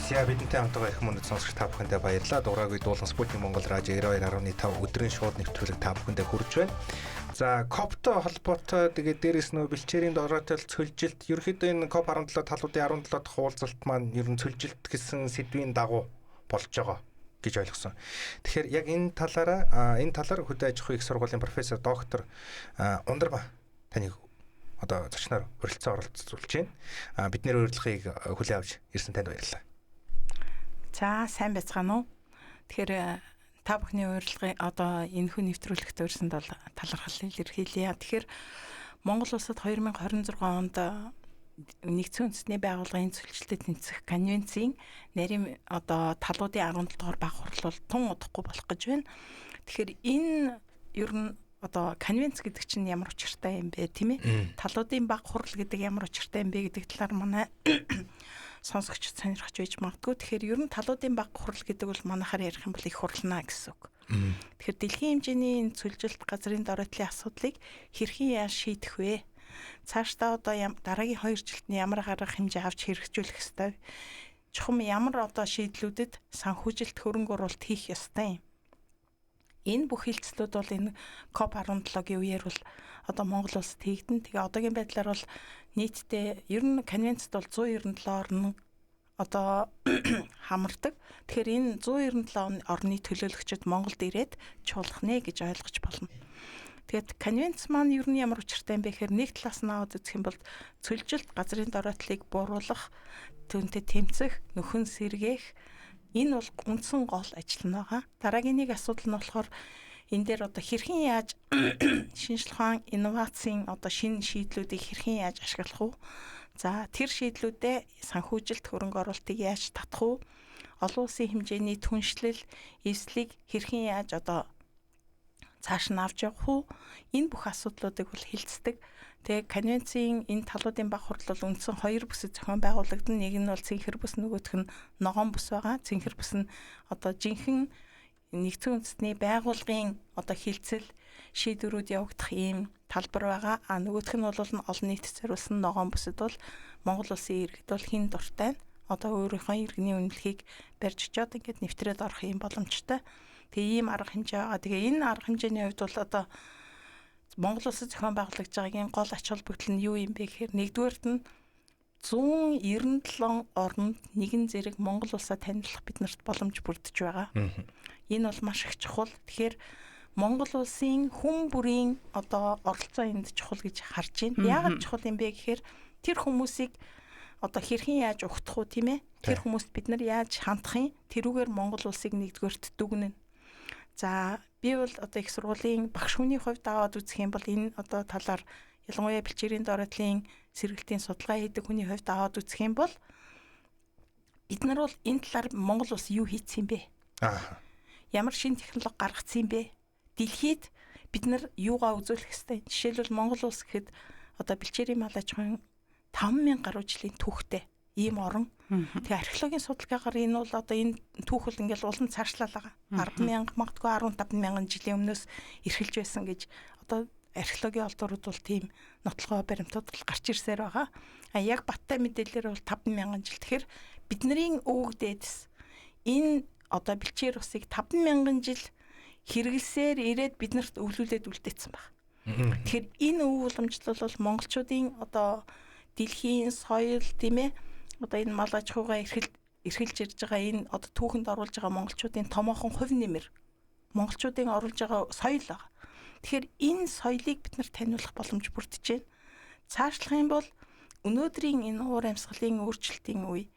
За, бидэнтэй хамтгаа их мөнөд сонсогч та бүхэндээ баярлалаа. Дугаарыг дуулан Спутник Монгол радио 92.5 өдрийн шууд нэвтрүүлэг та бүхэндээ хүрч байна. За, COP-той холбоотой, тэгээд дээрэс нөө бэлчээрийн дороотол цөлжилт, ерөөхдөө энэ COP 17 талуудын 17 дахь уулзалт маань ер нь цөлжилт гэсэн сэдвийн дагуу болж байгаа гэж ойлгосон. Тэгэхээр яг энэ талаараа, энэ талаар хөдөө аж ахуйн их сургуулийн профессор доктор Ундарба таныг одоо зочноор хүрэлцэн оролцуулж байна. Бидний урилгыг хүлээн авч ирсэн танд баярлалаа. За, сайн байцгаана уу? Тэгэхээр та бүхний урилгыг, одоо энэ хүн нэвтрүүлэгт урьсанд бол талархал илэрхийлье. Тэгэхээр Монгол улсад 2026 онд Нэгдсэн Үндэсний Байгууллагын цөлжилтэд тэнцэх конвенцийн нарийн одоо талуудын 17 дугаар баг хурал бол тун удахгүй болох гэж байна. Тэгэхээр энэ ер нь одоо конвенц гэдэг чинь ямар учиртай юм бэ, тийм ээ? Талуудын баг хурал гэдэг ямар учиртай юм бэ гэдэг талаар манай сонсогчид сонирхож байж магадгүй. Тэгэхээр ер нь талуудын баг хурал гэдэг бол манайхаар ярих юм бол их хурлнаа гэсэн үг. Тэгэхээр дэлхийн хэмжээний энэ цөлжилт, газрын доройтлын асуудлыг хэрхэн яаж шийдэх вэ? Цаашдаа одоо дараагийн 2 жилд нь ямар арга хэмжээ авч хэрэгжүүлэх ёстой? Чухам ямар одоо шийдлүүдэд санхүүжилт, хөрөнгө оруулалт хийх ёстой юм? Энэ бүх хилцлүүд бол энэ COP17-гийн үеэр бол одоо Монгол улсад хийгдэн. Тэгээ одоогийн байдлаар бол нийтдээ ер нь конвенцид бол 197 орн одоо хамардаг. Тэгэхээр энэ 197 орны төлөөлөгчид Монголд ирээд чуулгах нэ гэж ойлгож болно. Тэгээд конвенц маань ер нь ямар учиртай юм бэ гэхээр нэг талаас нь аваад үзэх юм бол цөлжилт, газрын доройтлыг бууруулах, түүнтэй тэмцэх, нөхөн сэргээх, энэ бол үндсэн гол ажил нь байгаа. Дараагийн нэг асуудал нь болохоор энэ дээр одоо хэрхэн яаж шинжлэх ухаан, инновацийн одоо шинэ шийдлүүдийг хэрхэн яаж ашиглах вэ? За, тэр шийдлүүдээ санхүүжилт, хөрөнгө оруулалтыг яаж татах вэ? Олон улсын хэмжээний түншлэл, эвслийг хэрхэн яаж одоо цааш нь авч явах уу? Энэ бүх асуудлуудыг бол хилцдэг. Тэгээ конвенцийн энэ талуудын баг хурал бол үндсэн хоёр бүсэд зохион байгуулагдана. Нэг нь бол цэнхэр бүс, нөгөөх нь ногоон бүс байгаа. Цэнхэр бүс нь одоо жинхэнэ Нэгдсэн Үндэсний Байгууллагын одоо хилцэл, шийдвэрүүд явагдах ийм талбар байгаа. А нөгөөх нь бол олон нийтэд зориулсан ногоон бүсэд бол Монгол улсын иргэд бол хэн дуртай нь одоо өөрийнхөө иргэний үнэлгээг барьж очиод ингээд нэвтрээд орох юм боломжтой. Тэгээ ийм арга хэмжээ байгаа. Тэгээ энэ арга хэмжээний хувьд бол одоо Монгол улсад зохион байгуулагдж байгаагийн гол ач холбогдол нь юу юм бэ гэхээр нэгдүгээрт нь 197 оронд нэгэн зэрэг Монгол улсаа танилцах биднэрт боломж бүрдэж байгаа. Энэ бол маш их чухал. Тэгэхээр Монгол улсын хүн бүрийн одоо оролцоо энд чухал гэж харж байна. Яагаад чухал юм бэ гэхээр тэр хүмүүсийг одоо хэрхэн яаж угтах уу, тийм ээ? Тэр хүмүүст бид нар яаж хандах юм? Тэрүүгээр Монгол улсыг нэгдүгээрт дүгнэнэ. За, би бол одоо их сургуулийн багш хүний хувьд аваад үзэх юм бол энэ одоо талаар, ялангуяа бэлчээрийн доройтлын сэргэлтийн судалгаа хийдэг хүний хувьд аваад үзэх юм бол бид нар бол энэ талаар Монгол улс юу хийцэн юм бэ? Ямар шинэ технологи гаргацсан юм бэ? Дэлхийд бид нар юугаа үзүүлэх ёстой? Жишээлбэл, Монгол улс гэхэд одоо бэлчээрийн мал аж ахуйн 5000 гаруй жилийн түүхтэй ийм орон. Тэгээ археологийн судалгаагаар энэ бол одоо энэ түүх бол ингээл улам цаашлаад байгаа. 10,000, магадгүй 15,000 жилийн өмнөөс эрхэлж байсан гэж одоо археологийн олдворууд бол тийм нотлогоо баримтууд бол гарч ирсээр байгаа. А яг баттай мэдээлэлээр бол 5,000 жил. Тэгэхээр бидний өвөг дээдэс энэ одоо бэлчээр усыг 5,000 жил хэрэглэсээр ирээд биднэрт өвлүүлээд үлдээсэн баг. Тэгэхээр энэ өв уламжлал бол монголчуудын одоо дэлхийн соёл, тийм ээ, одоо энэ мал аж ахуйгаа эрхэлж ирж байгаа, энэ одоо түүхэнд оруулж байгаа монголчуудын томоохон хувь нэмэр, монголчуудын оруулж байгаа соёл байгаа. Тэгэхээр энэ соёлыг бид нар таниулах боломж бүрдэж байна. Цаашлах юм бол өнөөдрийн энэ уур амьсгалын өөрчлөлтийн үе,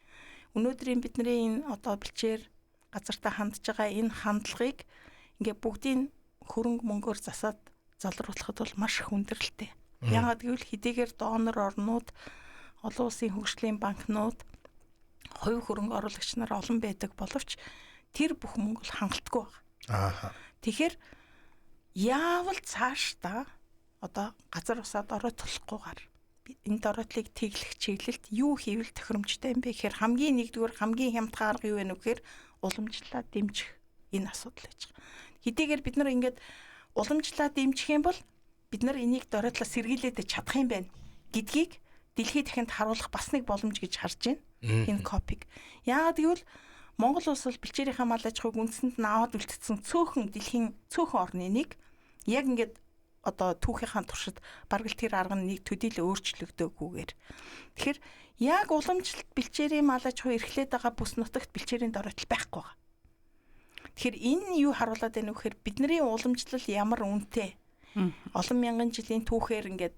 өнөөдрийн бидний энэ одоо бэлчээр газартаа хандж байгаа энэ хандлагыг ингээ бүгдийн хөрөнгө мөнгөөр засаад залруулахад бол маш их хүндрэлтэй. Яагаад гэвэл хэдийгээр донор орнууд, олон улсын хөгжлийн банкнууд, хувь хөрөнгө оруулагч нар олон байдаг боловч тэр бүх мөнгө бол хангалтгүй байна. Тэгэхээр яавал цаашдаа одоо газар усаад оройтолохгүйгээр энэ доройтлыг тэглэх чиглэлд юу хийвэл тохиромжтой юм бэ гэхээр хамгийн нэгдүгээр, хамгийн хямдхан арга юу вэ гэхээр уламжлалаа дэмжих энэ асуудал байж байгаа. Хэдийгээр бид нар ингээд уламжлалаа дэмжих юм бол бид нар энийг доройтлоо сэргийлээд чадах юм байна гэдгийг дэлхийд дахинд харуулах бас нэг боломж гэж харж байна. Энэ копиг. Яагаад гэвэл Монгол улс бол бэлчээрийнхаа мал аж ахуйг үндсэнд нь аваад үлдсэн цөөхөн дэлхийн цөөхөн орны нэг. Яг ингээд одоо түүхийнхаа туршид бараг л тэр арга нь нэг төдийл өөрчлөгдөөгүйгээр. Тэгэхээр яг уламжлалт бэлчээрийн мал аж ахуй эрхлээд байгаа бүс нутагт бэлчээрийн доройтол байхгүй байгаа. Тэгэхээр энэ юу харуулад байна вэ гэхээр бидний уламжлал ямар үнэтэй. Олон мянган жилийн түүхээр ингээд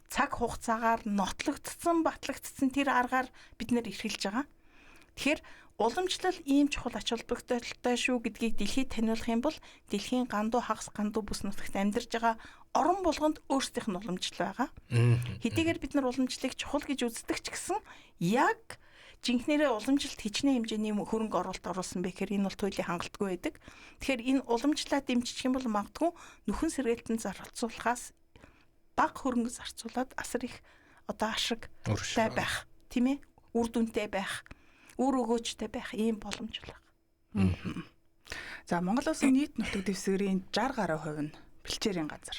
цаг хугацаагаар нотлогдсон, батлагдсан тэр аргаар бид нэр эрхэлж байгаа. Тэгэхээр уламжлал ийм чухал ач холбогдолтой шүү гэдгийг дэлхийд таниулах юм бол дэлхийн гандуу хагас гандуу бүс нутагт амьдарч байгаа орон болгонд өөрсдийнх нь уламжлал байгаа. Хэдийгээр бид нар уламжлалыг чухал гэж үздэг ч гэсэн яг жинхнэрээ уламжлалт хичнээн хэмжээний хөрөнгө оруулалт оруулсан бэ гэхээр энэ бол туйлын хангалтгүй байдаг. Тэгэхээр энэ уламжлалаа дэмжих юм бол магадгүй нөхөн сэргээлтэнд зарцуулахаас бага хөрөнгө зарцуулаад асар их одоо ашигтай байх, тийм ээ, үр дүнтэй байх, үр өгөөжтэй байх ийм боломж байна. За, Монгол улсын нийт нутаг дэвсгэрийн 60 гаруй хувь нь бэлчээрийн газар.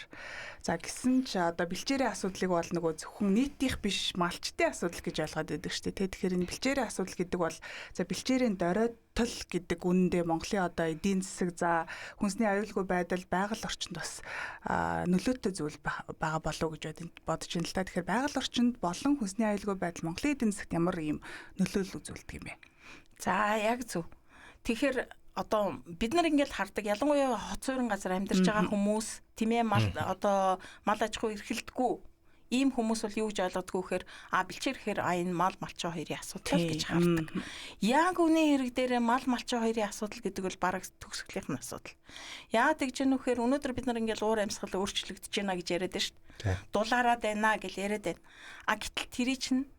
За, гисэн ч одоо бэлчээрийн асуудлыг бол нөгөө зөвхөн нийтийнх биш малчдын асуудал гэж ойлгоод байдаг шүү дээ. Тэгэхээр энэ бэлчээрийн асуудал гэдэг бол за бэлчээрийн доройтол гэдэг үнэндээ Монголын одоо эдийн засаг, за хүнсний аюулгүй байдал, байгаль орчинд бас нөлөөтэй зүйл байгаа болов уу гэж бодож байна л та. Тэгэхээр байгаль орчинд болон хүнсний аюулгүй байдал Монголын эдийн засагт ямар ийм нөлөөлөл үзүүлдэг юм бэ? За, яг зөв. Тэгэхээр одоо бид нар ингээл хардаг, ялангуяа хот суурин газар амьдарч байгаа хүмүүс, тийм ээ, мал одоо мал аж ахуй эрхэлдэггүй ийм хүмүүс бол юу гэж ойлгодгүй гэхээр а бэлчээр гэхээр а энэ мал малчин хоёрын асуудал гэж хардаг. Яг үнийн хэрэг дээр мал малчин хоёрын асуудал гэдэг бол бараг төгсгөлийнх нь асуудал. Яагаад гэж юм нөхөр өнөөдөр бид нар ингээл уур амьсгал өөрчлөгдөж байна гэж яриад байна шүү дээ. Дулаараад байна гэж яриад байна. А гэтэл тэрий чинь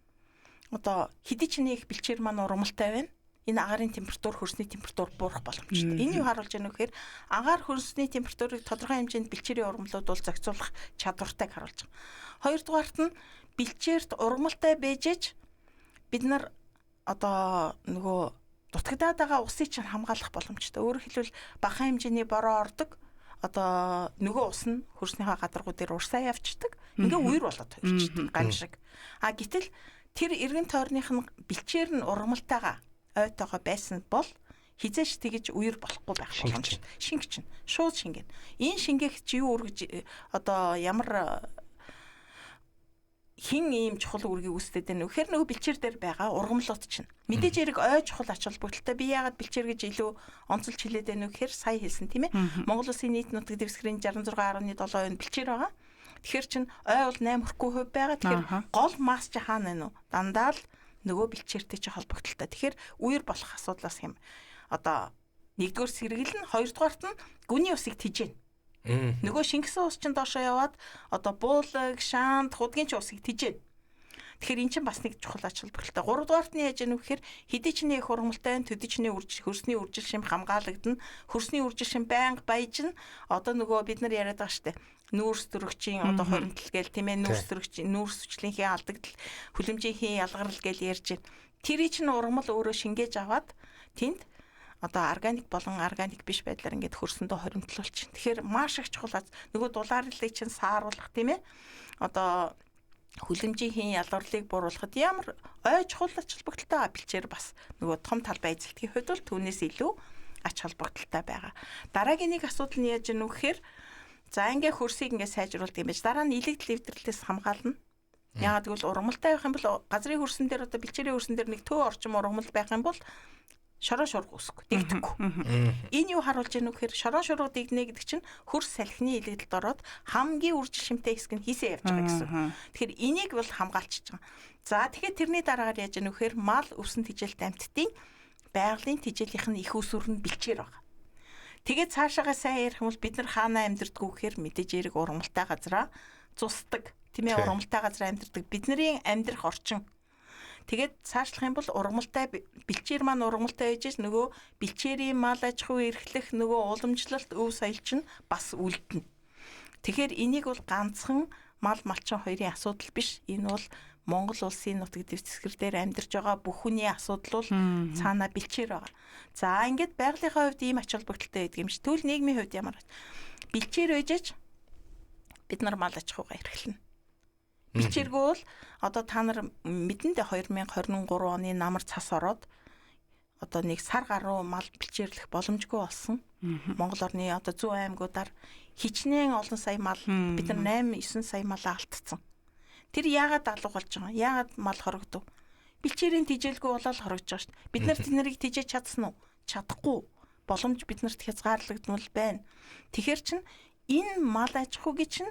одоо хэдий ч нэг бэлчээр маань ургамалтай байна. Энэ агаарын температур, хөрсний температур буурах боломжтой. Энэ юу харуулж байна вэ гэхээр агаар хөрсний температурыг тодорхой хэмжээнд бэлчээрийн ургамлууд бол зохицуулах чадвартайг харуулж байгаа. Хоёрдугаарт нь бэлчээрт ургамалтай байжээж бид нар одоо нөгөө дутагдаад байгаа усыг чинь хамгаалах боломжтой. Өөрөөр хэлбэл бага хэмжээний бороо ордог. Одоо нөгөө ус нь хөрснийхөө гадаргуу дээр урсаа явцдаг. Ингээ үер болоод хувирчдаг гам шиг. А гэтэл тэр эргэн тойрных нь бэлчээр нь ургамалтайгаа ойтойгоо байсан бол хизээш тэгэж үер болохгүй байх боломж. Шинг чинь шууд шингэн. Энэ шингэх чи юу үргэж одоо ямар хин ийм чухал үүргийг үүсгээд байна вэ гэхээр нөгөө бэлчээр дээр байгаа ургамлууд чинь. Мэдээж хэрэг ой чухал ач холбогдолтой. Би яагаад бэлчээр гэж илүү онцолж хэлээд байна вэ гэхээр сая хэлсэн тийм ээ. Монгол улсын нийт нутаг дэвсгэрийн 66.7% нь бэлчээр байгаа. Тэгэхээр чин ой бол 8 хүрэхгүй хувь байгаа. Тэгэхээр гол масс чи хаана байна вэ? Дандаа л нөгөө бэлчээртэй чи холбогдолтой. Тэгэхээр үер болох асуудлаас юм одоо нэгдүгээр сэргийлнэ, хоёрдугаарт нь гүний усыг тижээнэ. Нөгөө шингэсэн ус чинь доошоо яваад одоо буулаг, шаанд, худгийн ч усыг тижээнэ. Тэгэхээр эн чинь бас нэг чухал ач холбогдолтой. Гуравдугаарт нь яаж яах вэ гэхээр хэдий ч нэг хургамалтай байна, төдий ч нэг хөрсний үржил шим хамгаалагдана. Хөрсний үржил шим байнга баяжна. Одоо нөгөө бид нар яриад байгаа штэ. Нүүрс төрөгчийн одоо хоригдол гээл тийм ээ, нүүрс төрөгчийн нүүрс сүчлийнхээ алдагдал, хүлэмжийнхээ ялгарл гээл ярьж байна. Тэрий чинь ургамал өөрөө шингээж аваад тэнд одоо органик болон органик биш байдлаар ингээд хөрсөндөө хоримтлуулчих. Тэгэхээр маш их чухал. Нөгөө дулаарлыг чинь сааруулах тийм ээ. Одоо хүлэмжийн ялгарлыг бууруулахад ямар ой чухал ач холбогдолтой бэлчээр бас нөгөө том талбай эзэлтгийн хувьд бол түүнээс илүү ач холбогдолтой байгаа. Дараагийн нэг асуудал нь яаж яах вэ гэхээр за ингээ хөрсийг ингээ сайжруулдаг юм байж дараа нь илэгдэл эвдэрлээс хамгаална. Яагаад гэвэл ургамалтай байх юм бол газрын хөрсөн дээр одоо бэлчээрийн хөрсөн дээр нэг төө орчим ургамал байх юм бол шороо шург үсэхгүй, дэгдэхгүй. Энэ юу харуулж байна вэ гэхээр шороо шург дэгднэ гэдэг чинь хөрс салхины илэгдэлд ороод хамгийн үржил шимтэй хэсэг нь хийсээ явж байгаа гэсэн. Тэгэхээр энийг бол хамгаалчихж байгаа. За тэгэхээр тэрний дараагаар яаж яах вэ гэхээр мал өвсөн тижээлт амьтдын байгалийн тижээлийнх нь их усүр нь бэлчээр байгаа. Тэгээд цаашаага сайн ярих юм бол бид нар хаанаа амьдэрдгүү гэхээр мэдээж эрэг ургамалтай газараа цусдаг. Тийм ээ, ургамалтай газар амьдэрдэг. Бидний амьдрах орчин. Тэгээд цаашлах юм бол ургамалтай бэлчээр маань ургамалтай байж нөгөө бэлчээрийн мал аж ахуй эрхлэх нөгөө уламжлалт өв соёл чинь бас үлдэнэ. Тэгэхээр энийг бол ганцхан мал малчин хоёрын асуудал биш. Энэ бол Монгол улсын нутаг дэвсгэр дээр амьдарч байгаа бүх хүний асуудал бол цаанаа бэлчээр байгаа. За ингээд байгалийнхаа хувьд ийм ач холбогдолтой байдаг юм чи. Тэгвэл нийгмийн хувьд ямар бэлчээр байж бид нар мал аж ахуйгаа эрхлэнэ. Бэлчээргүй бол одоо та нар мэдэндээ 2023 оны намар цас ороод одоо нэг сар гаруй мал бэлчээрлэх боломжгүй болсон. Монгол орны одоо зүүн аймагуудаар хичнээн олон сая мал бид нар 8 9 сая малаа алдсан. Тэр яагаад алга болж байгаа? Яагаад мал хорогдов? Бэлчээрийн тижээлгүй болоод хорогдож байгаа шүү дээ. Бид нар тэднийг тижээж чадсан уу? Чадахгүй. Боломж биднэрт хязгаарлагдмал байна. Тэгэхээр чин энэ мал аж ахуйг чинь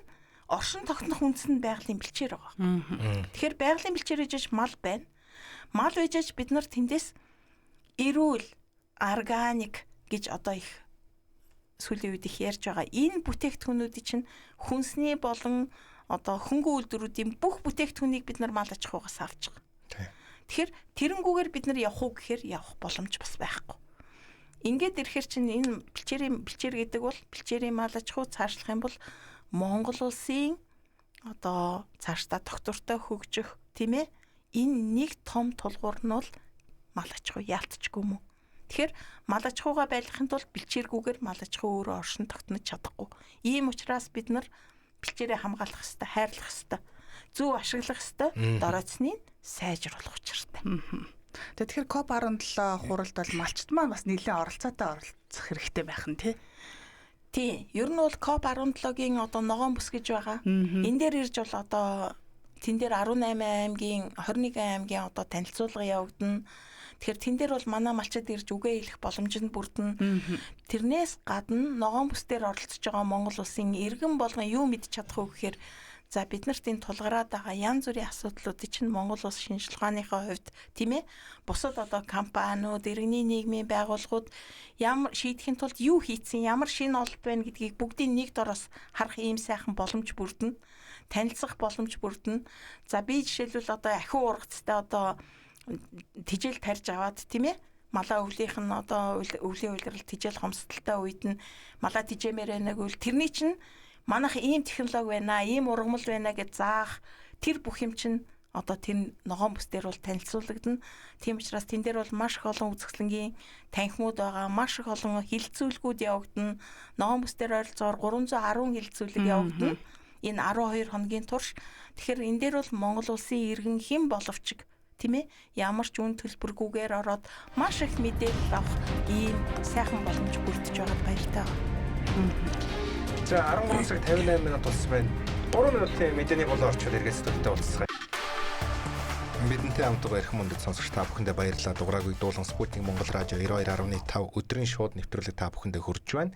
оршин тогтнох үндэс нь байгалийн бэлчээр байгаа. Тэгэхээр байгалийн бэлчээр ижиж мал байна. Мал ижиж бид нар тэндээс эрүүл, органик гэж одоо их сүүлийн үед их ярьж байгаа. Энэ бүтээгдэхүүнүүдийн чинь хүнсний болон одоо хөнгөн үйлдвэрүүдийн бүх бүтээгдэхүүнийг бид нар мал аж ахуйгаас авч байгаа. Тэгэхээр тэрэнгүүгээр бид нар явах уу гэхээр явах боломж бас байхгүй. Ингээд ирэхэр чинь энэ бэлчээрийн бэлчээр гэдэг бол бэлчээрийн мал аж ахуй цаашлах юм бол Монгол улсын одоо цаашдаа тогтвортой хөгжих, тийм ээ, энэ нэг том тулгуур нь бол мал аж ахуй яалтчгүй юм уу? Тэгэхээр мал аж ахуйгаа байлгахын тулд бэлчээргүйгээр мал аж ахуй өөрөө оршин тогтнож чадахгүй. Ийм учраас бид нар бэлчээрээ хамгаалах ёстой, хайрлах ёстой, зөв ашиглах ёстой, дорооцныг сайжруулах учиртай. Тэгэхээр COP17 хуралд бол малчд маань бас нэлээд оролцоотой оролцох хэрэгтэй байх нь тий. Тий. Ер нь бол COP17-гийн одоо ногоон бүс гэж байгаа. Энэ дээр ирж бол одоо тэн дээр 18 аймгийн 21 аймгийн одоо танилцуулга явагдана. Тэгэхээр тэн дээр бол манай малчид ирж үгээ хэлэх боломж нь бүрдэнэ. Тэрнээс гадна ногоон бүс дээр оролцож байгаа Монгол улсын иргэн болгон юу мэдж чадах вэ гэхээр за бид нарт энэ тулгараад байгаа янз бүрийн асуудлуудыг чинь Монгол улс шинжилгээ ухааныхаа хувьд, тийм ээ, бусад одоо компаниуд, иргэний нийгмийн байгууллагууд ямар шийдэхин тулд юу хийцэн, ямар шинэ ололт байна гэдгийг бүгдийг нэг дороос харах ийм сайхан боломж бүрдэнэ. Танилцах боломж бүрдэнэ. За би жишээлбэл одоо ахиу ургацтай одоо тижэл тарьж аваад, тийм ээ, малаа өвлийнх нь одоо өвлийн улирал тижэл хомсдолтой үед нь малаа тижээмээр байна гэвэл тэрний чинь манайх ийм технологи байна, ийм ургамал байна гэж заах тэр бүх юм чинь одоо тэр ногоон бүс дээр бол танилцуулагдана. Тийм учраас тэн дээр бол маш их олон үзэсгэлэнгийн танхимууд байгаа, маш их олон хилцүүлгүүд явагдана. Ногоон бүс дээр ойролцоогоор 310 хилцүүлэг явагдана. Энэ 12 хоногийн турш. Тэгэхээр энэ дээр бол Монгол улсын иргэн хэн боловч, тийм ээ, ямар ч үн төлбөргүйгээр ороод маш их мэдээлэл авах ийм сайхан боломж бүрдэж байгаад баяртай байна. За 13 цаг 58 минут болсон байна. 3 минутын мэдээний болоо орчвол эргээд студидтэй уулзцгаая. Бидэнтэй хамт байгаа эрхэм мөндөд сонсогч та бүхэндээ баярлалаа. Дугаарыг дуулан Спутник Монгол радио 92.5 өдрийн шууд нэвтрүүлэг та бүхэндээ хүрж байна.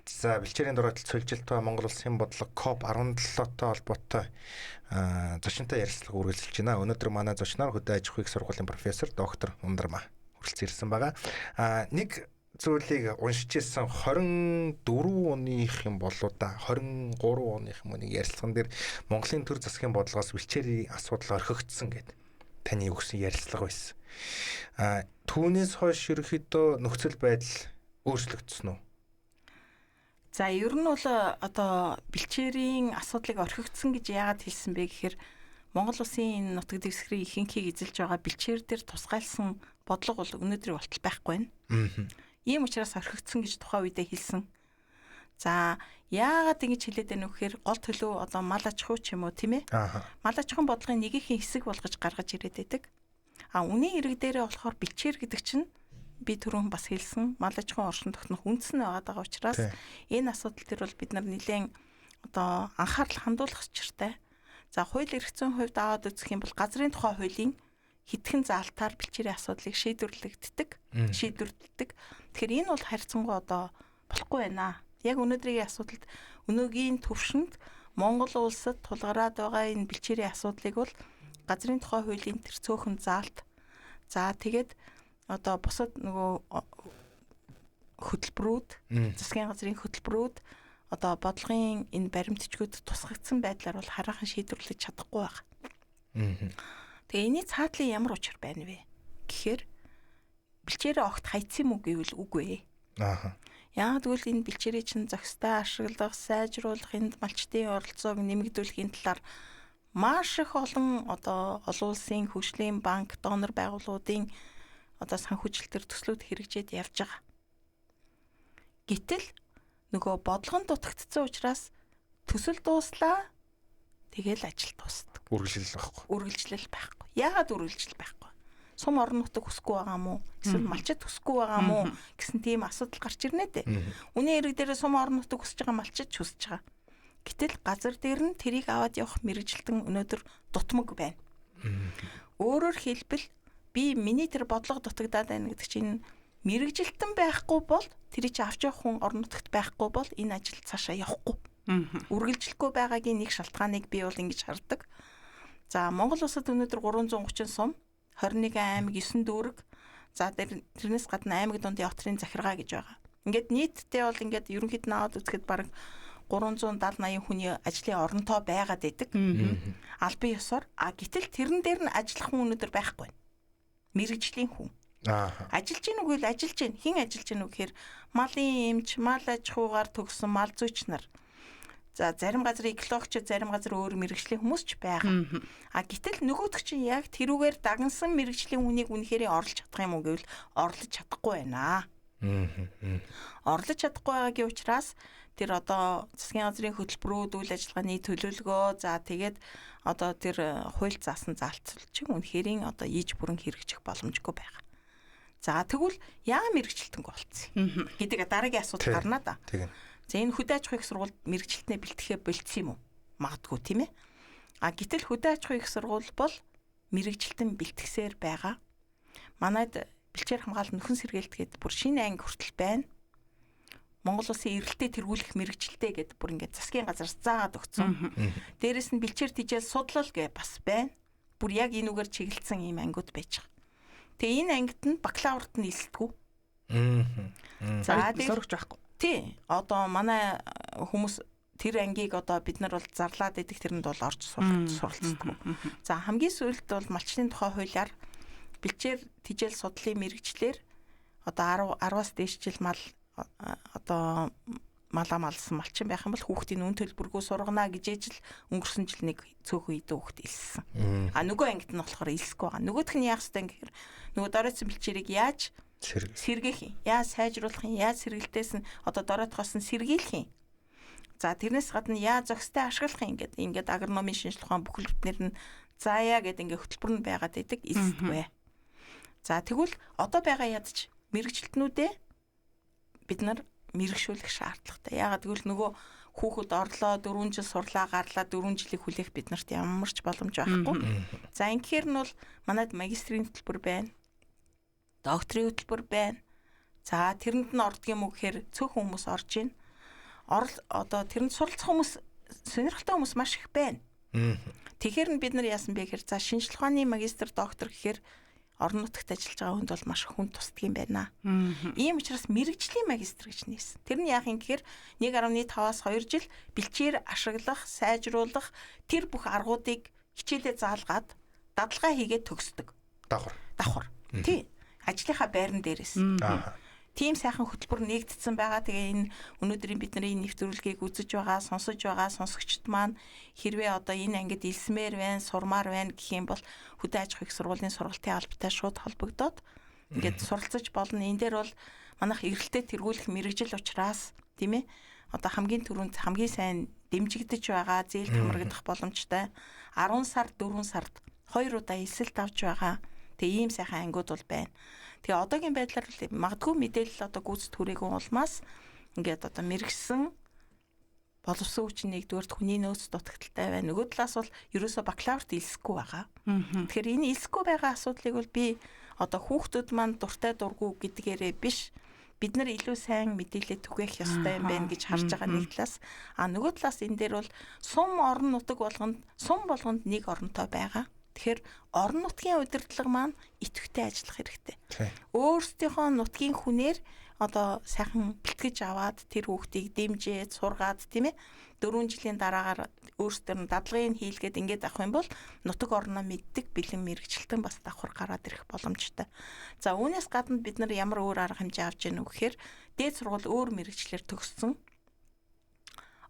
За бэлчээрийн дураатэл цөлжилт ба Монгол улсын бодлого COP17-той холбоотой зочинтой ярилцлага үргэлжилж байна. Өнөөдөр манай зочноор хөдөө аж ахуйн сургуулийн профессор доктор Ундармаа хүрэлцэн ирсэн байгаа. Нэг зүйлийг уншиж ирсэн 24 оных юм болоо да 23 оных юм нэг ярилцлаган дээр Монголын төр засгийн бодлогоос бэлчээрийн асуудал орхигдсон гэдэг таны өгсөн ярилцлага байсан. Түүнээс хойш ерөнхийдөө нөхцөл байдал өөрчлөгдсөн үү? За ер нь бол одоо бэлчээрийн асуудлыг орхигдсон гэж яагаад хэлсэн бэ гэхээр Монгол улсын энэ нутаг дэвсгэрийн ихэнхийг эзэлж байгаа бэлчээр дээр тусгайлсан бодлого бол өнөөдрийг болтол байхгүй байна. Ийм учраас орхигдсон гэж тухайн үедээ хэлсэн. За яагаад ингэж хэлээд байна вэ гэхээр гол төлөв одоо мал аж ахуй ч юм уу, тийм ээ. Мал аж ахуйн бодлогын нэгэн хэсэг болгож гаргаж ирээд байдаг. А үнийн хэрэг дээрээ болохоор бэлчээр гэдэг чинь би түрүүн бас хэлсэн мал аж ахуйн оршин тогтнох үндэс нь байгаад байгаа учраас энэ асуудал дээр бол бид нар нэлээд одоо анхаарал хандуулах учиртай. За хууль эрх зүйн хувьд аваад үзэх юм бол газрын тухай хуулийн хэдхэн заалтаар бэлчээрийн асуудлыг шийдвэрлэгддэг, шийдвэрлэдэг. Тэгэхээр энэ бол харьцангуй одоо болохгүй байна. Яг өнөөдрийн асуудалд өнөөгийн төвшөнд Монгол улсад тулгараад байгаа энэ бэлчээрийн асуудлыг бол газрын тухай хуулийн тэр цөөхөн заалт. За тэгээд одоо бусад нөгөө хөтөлбөрүүд, засгийн газрын хөтөлбөрүүд одоо бодлогын энэ баримтчгүүд тусгагдсан байдлаар бол хараахан шийдвэрлэж чадахгүй байна. Тэгээ энэний цаатлын ямар учир байна вэ гэхээр бэлчээрээ огт хайцсан юм уу гэвэл үгүй. Яагаад гэвэл энэ бэлчээрээ чинь зохистой ашиглах, сайжруулах, энд малчдын оролцоог нэмэгдүүлэхийн талаар маш их олон одоо олон улсын хөгжлийн банк, донор байгууллагуудын одоо санхүүжилтээр төслүүд хэрэгжээд явж байгаа. Гэтэл нөгөө бодлого нь дутагдсан учраас төсөл дууслаа. Тэгэл ажил дуусдаг. Үргэлжлэл байхгүй. Үргэлжлэл байхгүй. Яагаад үргэлжлэл байхгүй? Сум орон нутаг хүсэхгүй байгаа мó? Эсвэл малчид хүсэхгүй байгаа мó гэсэн тийм асуудал гарч ирнэ дээ. Үнэн хэрэг дээр сум орон нутаг хүсэж байгаа малчид ч хүсэж байгаа. Гэтэл газар дээр нь тэрийг аваад явах мэргэжилтэн өнөөдөр дутмаг байна. Өөрөөр хэлбэл би миний тэр бодлого дутагдаад байна гэдэг чинь мэргэжилтэн байхгүй бол тэрийг чи авч явах хүн орон нутагт байхгүй бол энэ ажил цаашаа явахгүй. Үргэлжлэхгүй байгаагийн нэг шалтгааныг би бол ингэж хардаг. За Монгол улсад өнөөдөр 330 сум, 21 аймаг, 9 дүүрэг. За тэрнээс гадна аймаг дундын отрын захиргаа гэж байгаа. Ингээд нийтдээ бол ингээд ерөнхийд нь аваад үзэхэд бараг 370 80 хүний ажлын оронтоо байгаад байдаг. Албан ёсоор. А гэтэл тэрэн дээр нь ажиллах хүн өнөөдөр байхгүй. Мэргэжлийн хүн. Ажиллаж гин үгүй л ажиллаж гин. Хэн ажиллаж гин үү гэхээр малын эмч, мал аж ахуйгаар төгссөн мал зүйч нар. За зарим газар экологч, зарим газар өөр мэргэжлийн хүмүүс ч байгаа. А гэтэл нөгөөх чинь яг тэрүүгээр дагнсан мэргэжлийн хүнийг үнэхээр орлож чадах юм уу гэвэл орлож чадахгүй байна. Орлож чадахгүй байгаагийн учраас тэр одоо засгийн газрын хөтөлбөрүүд, үйл ажиллагааны төлөвлөгөө, за тэгээд одоо тэр хууль заасан заалцал чинь үнэхээр одоо ийж бүрэн хэрэгжих боломжгүй байгаа. За тэгвэл яа мэргэжилтэнгүй болцсон гэдэг дараагийн асуудал гарна да. За энэ хөдөө аж ахуйн их сургуульд мэргэжилтнээ бэлтгэхээ болцсон юм уу? Магадгүй тийм ээ. А гэтэл хөдөө аж ахуйн их сургууль бол мэргэжилтэн бэлтгэсээр байгаа. Манайд бэлчээр хамгаалалт нөхөн сэргээлт гэдэг бүр шинэ анги хүртэл байна. Монгол улсын эрэлтээ тэргүүлэх мэргэжилтэй гэдэг бүр ингээд засгийн газараас заагаад өгсөн. Дээрэс нь бэлчээр тижэл судлал гэ бас байна. Бүр яг энэ үгээр чиглэлсэн ийм ангиуд байж байгаа. Тэгээ энэ ангид нь бакалаврт нь элсдэггүй. За сурагч байхгүй. Тий. Одоо манай хүмүүс тэр ангийг одоо бид нар бол зарлаад идэх тэрэнд бол орж суралцдаг. За хамгийн сүүлд бол малчны тухай хуулиар бэлчээр тижэл судлалын мэргэжлэр одоо 10-аас дээш жил мал одоо малаа малсан малчин байх юм бол хүүхдийн үн төлбөргүй сургана гэж ижил өнгөрсөн жил нэг цөөхөн идэ хүүхд илссэн. А нөгөө ангид нь болохоор илсэхгүй байгаа. Нөгөөх нь яах ёстой юм гэхээр нөгөө доройтсон бэлчээрийг яаж сэргээх юм, яаж сайжруулах юм, яаж сэргэлтээс нь одоо доройтхоос нь сэргийлэх юм. За тэрнээс гадна яаж зохистой ашиглах юм гэдэг ингээд агрономын шинжилгээ ухаан бүхэл бүтнээр нь заяа гэдэг ингээд хөтөлбөр нь байгаад байдаг илсдэггүй. За тэгвэл одоо байгаа ядч мэргэжилтнүүдээ бид нар мэрэгшүүлэх шаардлагатай. Яагаад гэвэл нөгөө хүүхэд орлоо 4 жил сурлаа гарлаа 4 жилийг хүлээх бид нарт ямар ч боломж байхгүй. За ингэхээр нь бол манайд магистрийн хөтөлбөр байна. Докторийн хөтөлбөр байна. За тэрэнд нь ордог юм уу гэхээр цөөхөн хүмүүс орж ийн. Одоо тэрэнд суралцах хүмүүс, сонирхолтой хүмүүс маш их байна. Тэгэхээр нь бид нар яасан бэ гэхээр за шинжилгээ ухааны магистр, доктор гэхээр орон нутагт ажиллаж байгаа хүнд бол маш хүн тусдаг юм байна. Ийм учраас мэргэжлийн магистр гэж нээсэн. Тэр нь яах юм гэхээр 1.5-аас 2 жил бэлчээр ашиглах, сайжруулах тэр бүх аргуудыг хичээлээ заалгаад дадалгаа хийгээд төгсдөг. Давхар. Тий. Ажлынхаа байран дээрээс. Тийм сайхан хөтөлбөр нэгдсэн байгаа. Тэгээ энэ өнөөдрийн бидний нэвтрүүлгийг үзэж байгаа, сонсож байгаа сонсогчд маань хэрвээ одоо энэ ангид элсмээр байна, сурмаар байна гэх юм бол хөдөө аж ахуйн их сургуулийн сургалтын албатай шууд холбогдоод ингээд суралцаж болно. Энэ дээр бол манайх эрэлтээ тэргүүлэх мэргэжил учраас тийм ээ. Одоо хамгийн түрүүнд хамгийн сайн дэмжигдэж байгаа, зээлд хамрагдах боломжтой. 10 сар, 4 сард 2 удаа элсэлт авч байгаа. Тэгээ ийм сайхан ангиуд бол байна. Тэгээ одоогийн байдлаар магадгүй мэдээлэл одоо гүйцэд хүрээгүй улмаас ингээд одоо мэрэгсэн боловсон хүчин нэгдүгээрт хүний нөөц дутагдaltaй байна. Нөгөө талаас бол ерөөсөө бакалаврт элсэхгүй байгаа. Тэгэхээр энэ элсэхгүй байгаа асуудлыг бол би одоо хүүхдүүд маань дуртай дургүй гэдгээрээ биш бид нар илүү сайн мэдээлэл түгээх ёстой юм байна гэж харж байгаа нэг талаас. А нөгөө талаас энэ дээр бол сум орон нутаг болгонд сум болгонд нэг оронтой байгаа. Тэгэхээр орон нутгийн удирдлага маань идэвхтэй ажиллах хэрэгтэй. Өөрсдийнхөө нутгийн хүнээр одоо сайхан бэлтгэж аваад тэр хүүхдийг дэмжиж, сургаад тийм ээ 4 жилийн дараагаар өөрсдөр нь дадлагыг хийлгээд ингээд авах юм бол нутаг орноо мэддэг бэлэн мэргэжилтэн бас давхар гараад ирэх боломжтой. За үүнээс гадна бид нар ямар өөр арга хэмжээ авч яах вэ гэхээр дээд сургууль өөр мэргэжлэр төгссөн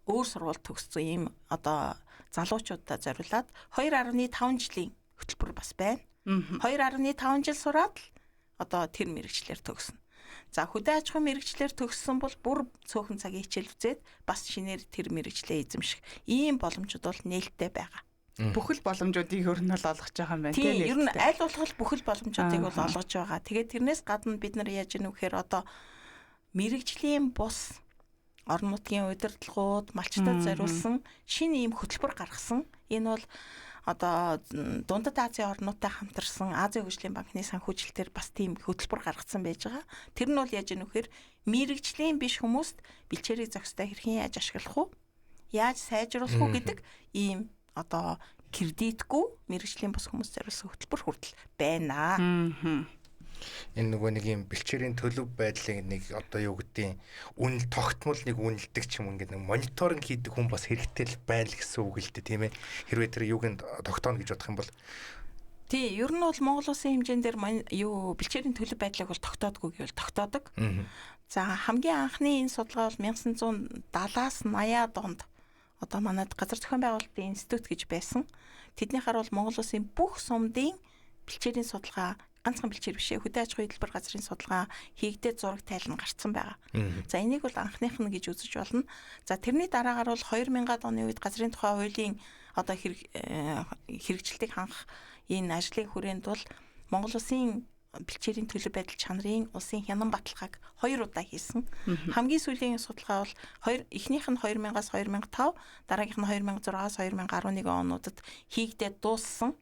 өөр сургууль төгссөн ийм одоо залуучуудаа зориулаад 2.5 жилийн хөтөлбөр бас байна. 2.5 жил сураад л одоо тэр мэргэжлэр төгснө. За хөдөө аж ахуйн мэргэжлээр төгссөн бол бүр цөөхөн цагийн хичээл үзээд бас шинээр тэр мэргэжлээ эзэмших ийм боломжууд бол нээлттэй байгаа. Бүхэл боломжуудыг ер нь бол олгож байгаа юм байна тийм. Ер нь аль болох бүхэл боломжуудыг бол олгож байгаа. Тэгээд тэрнээс гадна бид нар яаж ийнү гэхээр одоо мэрэгжлийн бус орон нутгийн удирдлагууд малчтад зориулсан шинэ ийм хөтөлбөр гаргасан. Энэ бол одоо Дундад Азийн орнуудтай хамтарсан Азийн хөгжлийн банкны санхүүжилтээр бас тийм хөтөлбөр гаргацсан байж байгаа. Тэр нь бол яаж ийнү гэхээр мэрэгжлийн биш хүмүүст бэлчээрийг зохистой хэрхэн яаж ашиглах уу? Яаж сайжруулах уу гэдэг ийм одоо кредитгүй мэрэгжлийн бус хүмүүс зориулсан хөтөлбөр хүртэл байна. Энэ нөгөө нэг юм бэлчээрийн төлөв байдлыг нэг одоо юу гэдгийг үнэл тогтмол нэг үнэлдэг ч юм ингээд нэг мониторинг хийдэг хүн бас хэрэгтэй л байна л гэсэн үг л дээ, тийм ээ. Хэрвээ тэр юуг нь тогтооно гэж бодох юм бол тий, ер нь бол Монгол улсын хэмжээн дээр юу бэлчээрийн төлөв байдлыг бол тогтоодгүй гэвэл тогтоодог. За хамгийн анхны энэ судалгаа бол 1970-аас 80-аад онд одоо манад газар зохион байгуулалтын институт гэж байсан. Тэднийхаар бол Монгол улсын бүх сумдын бэлчээрийн судалгаа ганцхан бэлчээр биш ээ, хөдөө аж ахуйн төлбөр газрын судалгаа хийгдээд зураг тайлан гарцсан байгаа. За энийг бол анхных нь гэж үзэж болно. За тэрний дараагаар бол 2000-ад оны үед газрын тухай хуулийн одоо хэрэгжилтийг хангах энэ ажлын хүрээнд бол Монгол улсын бэлчээрийн төлөв байдал чанарын улсын хянан баталгааг 2 удаа хийсэн. Хамгийн сүүлийн судалгаа бол эхнийх нь 2000-аас 2005, дараагийнх нь 2006-аас 2011 онуудад хийгдээд дууссан.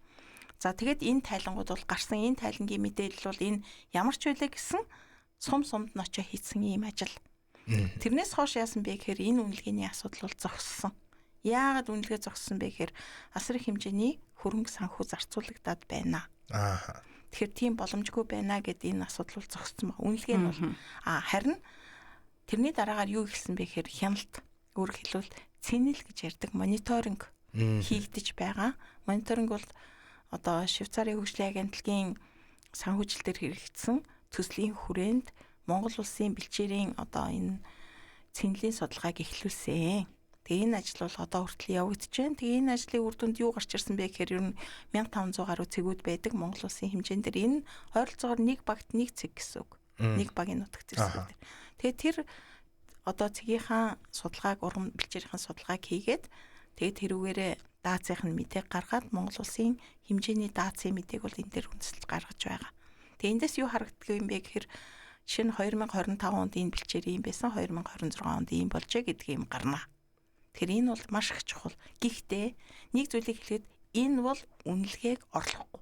За тэгэд энэ тайлангууд бол гарсан. Энэ тайлангийн мэдээлэл бол энэ ямар ч байлаа гэсэн сум сумд нь очиж хийсэн ийм ажил. Тэрнээс хойш яасан бэ гэхээр энэ үнэлгээний асуудал бол зогссон. Яагаад үнэлгээ зогссон бэ гэхээр асар их хэмжээний хөрөнгө санхүү зарцуулагдаад байна. Тэгэхээр тийм боломжгүй байна гэд энэ асуудал бол зогссон байна. Үнэлгээ нь бол харин тэрний дараагаар юу ихсэн бэ гэхээр хяналт, өөрөөр хэлбэл цэнэл гэж ярьдаг мониторинг хийгдэж байгаа. Мониторинг бол одоо Швейцарын хөгжлийн агентлагийн санхүүжилтээр хэрэгжсэн төслийн хүрээнд Монгол улсын бэлчээрийн одоо энэ цэнэлийн судалгааг эхлүүлсэн. Тэгээ энэ ажил бол одоо хүртэл явагдаж байна. Тэгээ энэ ажлын үр дүнд юу гарч ирсэн бэ гэхээр ер нь 1500 гаруй цэгүүд байдаг Монгол улсын хэмжээн дээр. Энэ ойролцоогоор нэг багт нэг цэг гэсэн үг. Нэг багийн нутагт зэвсэг дээр. Тэгээ тэр одоо цэгийнхаа судалгааг урам бэлчээрийн судалгааг хийгээд тэгээд тэрүүгээрээ даацынх нь мэдээг гаргаад Монгол улсын хэмжээний даацын мэдээг бол энэ дээр үндэслэж гаргаж байгаа. Тэгээ эндээс юу харагддаг юм бэ гэхээр жишээ нь 2025 онд энэ бэлчээр ийм байсан, 2026 онд ийм болжээ гэдэг юм гарна. Тэгэхээр энэ бол маш их чухал. Гэхдээ нэг зүйлийг хэлэхэд энэ бол үнэлгээг орлохгүй.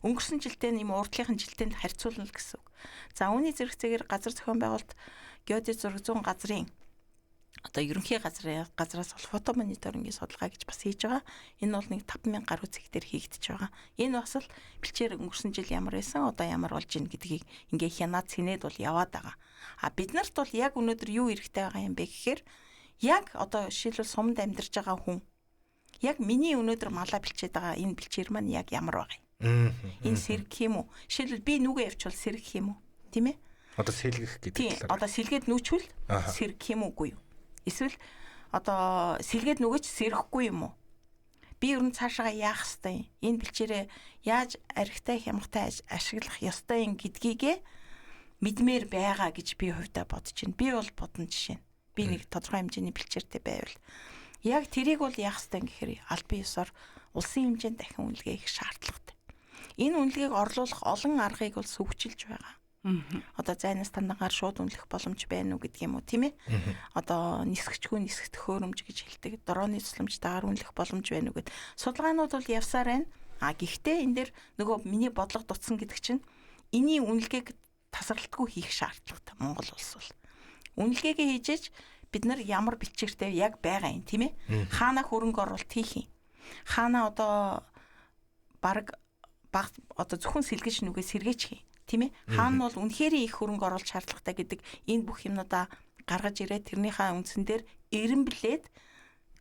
Өнгөрсөн жилдээ нэм урдлынхан жилдээ харьцуулна л гэсэн үг. За үүний зэрэгцээгээр газар зохион байгуулалт геодез 600 газрын одоо ерөнхий газраас бол фото мониторингийн судалгаа гэж бас хийж байгаа. Энэ бол нэг 5000 гаруй цэг дээр хийгдэж байгаа. Энэ бас л бэлчээр өнгөрсөн жил ямар байсан, одоо ямар болж ийн гэдгийг ингээ хянаад цэнээд бол яваад байгаа. А бид нарт бол яг өнөөдөр юу хэрэгтэй байгаа юм бэ гэхээр яг одоо жишээлбэл сумд амьдарч байгаа хүн яг миний өнөөдөр малаа бэлчээд байгаа энэ бэлчээр маань яг ямар байгаа юм? Энэ сэргэх юм уу? Жишээлбэл би нүгэ явуучвал сэргэх юм уу? Тийм ээ? Одоо сэлгэх гэдэг талаар. Одоо сэлгээд нүчвэл сэргэх юм уугүй юу? Эсвэл одоо сэлгээд нүгэж сэрэхгүй юм уу? Би ер нь цаашаа яах ёстой юм? Энэ бэлчээрээ яаж аригтай хямгатай ашиглах ёстой юм гэдгийгээ мэдмээр байгаа гэж би хувьдаа бодож байна. Би бол бодно жишээ нь. Би нэг тодорхой хэмжээний бэлчээртэй байвал яг тэрийг бол яах ёстой юм гэхээр албан ёсоор улсын хэмжээнд дахин үнэлгээ хийх шаардлагатай. Энэ үнэлгээг орлуулах олон аргыг бол сүйчилж байгаа. Одоо зайнаас тандагаар шууд үнэлэх боломж байна уу гэдэг юм уу, тийм ээ? Одоо нисгчгүй нисэх төхөөрөмж гэж хэлдэг. Дорооны тусламжтайгаар үнэлэх боломж байна уу гэд. Судалгаанууд бол явсаар байна. А гэхдээ энэ дэр нөгөө миний бодлого дутсан гэдэг чинь энийн үнэлгээг тасралтгүй хийх шаардлагатай Монгол улс бол. Үнэлгээгээ хийжээж бид нар ямар бэлчээртэй яг байгаа юм, тийм ээ? Хаана хөрөнгө оруулалт хийх юм? Хаана одоо баг одоо зөвхөн сэлгэж нүгэ сэргээч хий. Тийм ээ. Хаана бол үнэхээр их хөрөнгө оруулалт шаардлагатай гэдэг энэ бүх юмнуудаа гаргаж ирээд тэрнийхээ үндсэн дээр эренблээд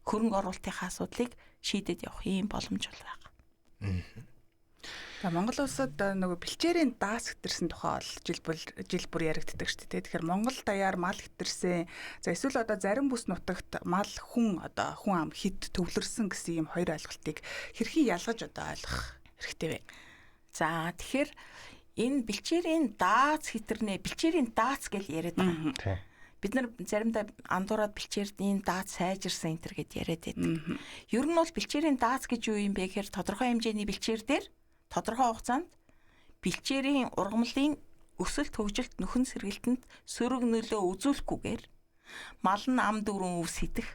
хөрөнгө оруулалтынхаа асуудлыг шийдээд явах юм боломж бол байгаа. За Монгол улсад нөгөө бэлчээрийн даас хэтэрсэн тухай бол жил бүр яригддаг шүү дээ. Тэгэхээр Монгол даяар мал хэтэрсэн. За эсвэл одоо зарим бүс нутагт мал хүн одоо хүн ам хит төвлөрсөн гэсэн ийм хоёр ойлголтыг хэрхэн ялгаж одоо ойлгох хэрэгтэй вэ? За тэгэхээр Энэ бэлчээрийн даац хитэрнэ, бэлчээрийн даац гэж яриад байгаа. Бид нар заримдаа андуураад бэлчээрийн даац сайжирсан энэ төр гэд яриад байдаг. Ер нь бол бэлчээрийн даац гэж юу юм бэ гэхээр тодорхой хэмжээний бэлчээр дээр тодорхой хугацаанд бэлчээрийн ургамлын өсөлт хөгжилт нөхөн сэргэлтэнд сөрөг нөлөө үзүүлэхгүйгээр мал нь ам дүүрэн өвс идэх